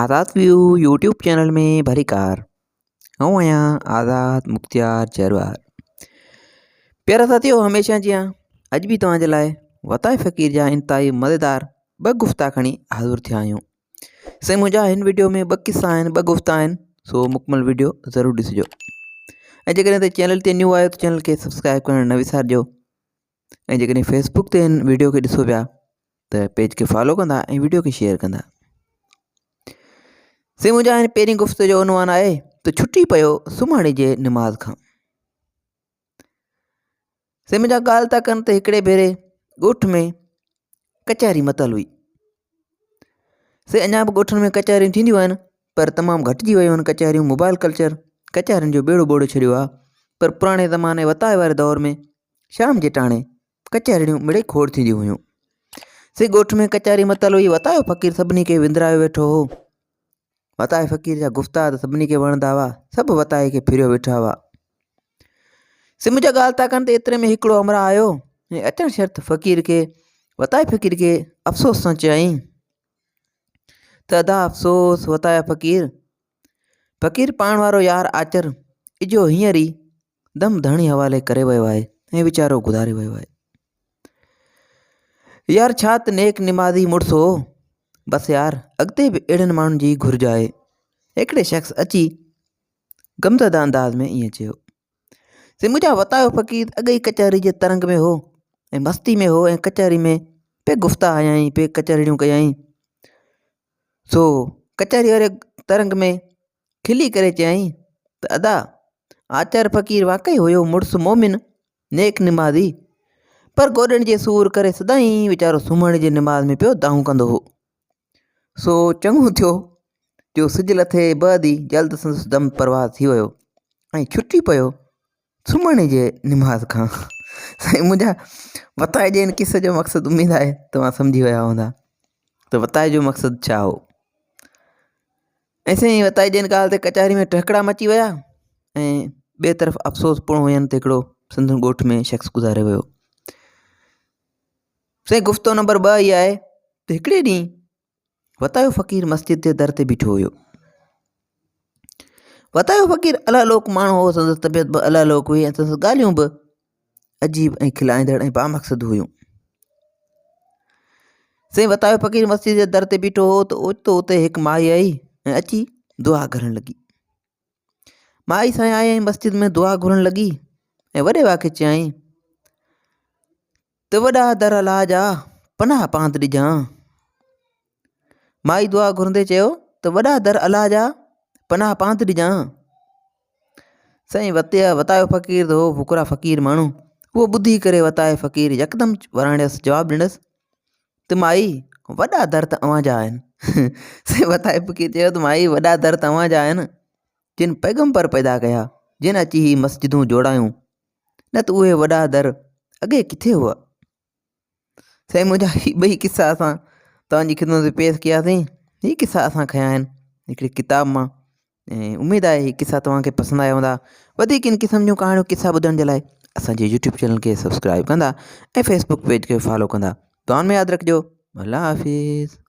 آزاد ويو YouTube channel ۾ ڀليڪار آئون آهيان آزاد مختيار جروار پيارا ساٿيو هميشه جيان اڄ به توهان جي لاء وتائي فقير جا انتهائي مزيدار ٻه گفتا کڻي حاضر ٿيا آهيون سائين منهنجا هن ويڊيو ۾ ٻه قصا آهن ٻه گفتا آهن سو مڪمل ويڊيو ضرور ڏسجو ۽ جيڪڏهن ته چينل تي نيو آهيو ته چينل کي سبسڪرائب ڪرڻ نه وسارجو ۽ جيڪڏهن فيسبوڪ تي هن ويڊيو کي ڏسو پيا ته پيج کي فالو ڪندا ۽ ويڊيو کي شيئر ڪندا سي منهنجا هن پهرين گفت جو عنوان آهي ته ڇٽي پيو سمهڻي جي نماز کان سي منهنجا ڳالهه ٿا ڪن ته هڪڙي ڀيري ڳوٺ ۾ ڪچهري متل هئي سي اڃا به ڳوٺن ۾ ڪچهريون ٿينديون آهن پر تمام گهٽجي ويون آهن ڪچهريون موبائل ڪلچر ڪچهرين جو ٻيڙو ٻوڙي ڇڏيو آهي پر پراڻي زماني وتائي واري دور ۾ شام جي ٽاڻي ڪچهريون مڙئي کوڙ ٿينديون هيون. سي ڳوٺ ۾ ڪچهري متل هئي. وتايو فقير سڀني کي وندرايو ويٺو هو. وتائي فقير جا گفتا ته سڀني کي وڻندا هئا. سڀ وتائي کي ڦريو ويٺا هئا. سي منهنجا ڳالهه ٿا ڪن ته ايتري ۾ هڪڙو همراهه آيو ۽ اچڻ شرط فقير کي وتائي فقير کي افسوس سان چيائين ته ادا افسوس وتايا فقير فقير پاڻ وارو يار آچر اجهو هينئر ئي دم ڌڻي حوالي ڪري ويو آهي ۽ ويچارو گذاري ويو آهي. يار ڇا ته نيڪ نمازي مڙس هو. بس يار اڳتي به اهڙن ماڻهن جي گهرج آهي. هڪڙي شخص اچي غمزده انداز ۾ ائين چيو. سي منهنجا وتايو فقير اڳ ئي ڪچهري جي ترنگ ۾ هو ۽ مستي ۾ هو ۽ ڪچهري ۾ پي گفتا هنيائين پي ڪچهريون ڪيائين. سو ڪچهري واري ترنگ ۾ کلي ڪري چيائين ته ادا آچر فقير واقعي هيو مڙس مومن نيڪ نمازي پر گوڏن جي سور ڪري سدائين ويچارو سمهڻ جي نماز ۾ پيو دانهون ڪندو هو سو چڱو ٿيو جو سج لٿي بعد ئي جلد سندس دم پرواز ٿي ويو ۽ ڇٽي پيو سمهڻ جي نماز کان سائين منهنجا وتائي جي ان قصي جو مقصد اميد آهي توهان سمجهي ويا هوندا ته وتائي جو مقصد ڇا هو ۽ سائين وتائي جي ان ڳالهه تي ڪچهري ۾ ٽهڪڙا مچي ويا ۽ ٻئي طرف افسوس پڻ هين ته هڪڙو سندن ڳوٺ ۾ شخص گذاري ويو سائين گفتو نمبر ٻه هي آهي ته هڪڙي ڏينهن وتايو فقير مسجد جي در تي بيٺو هيو وتايو فقير الله لوڪ ماڻهو هو سندس طبيعت به الله لوڪ هئي ۽ سندس ڳالهيون به عجيب ۽ کلائيندڙ ۽ بامقصد هيون. سائين وتايو فقير مسجد جي در تي بيٺو هو ته اوچتو اتي هڪ مائي آئي ۽ اچي دعا گهرڻ لڳي. مائي سائين آئي ۽ مسجد ۾ دعا گهرڻ لڳي ۽ وڏي واڪي چيائين ته وڏا در الله جا پناهه پاند ڏجان. مائي دعا گهرندي چيو ته وڏا در الله جا پناهه پاند ڏجان. سائين وتيا وتايو فقير ته هو فقرا فقير ماڻهو اهو ٻڌي ڪري وتايو فقير يڪدم وراڻيس جواب ڏنس ته مائي وڏا در ته اوهان جا آهن سائين وتايو فقير چيو ته مائي وڏا در ته اوهان جا آهن جن پيغمبر پيدا ڪيا جن اچي هي مسجدون جوڙايون نه ته اهي وڏا در اڳي ڪٿي هئا سائين منهنجا هي ٻئي قصا اسان توهان جي خدمت ۾ پيش ڪياسين هي قصا اسان کنيا آهن هڪڙي ڪتاب مان ۽ اميد آهي هي قصا توهان کي پسند آيا هوندا وڌيڪ ان قسم جون ڪهاڻيون قصا ٻڌڻ جي لاء اسان جي يوٽيوب چينل کي سبسڪرائب ڪندا ۽ فيسبوڪ پيج کي فالو ڪندا دعائن ۾ ياد رکجو الله حافظ.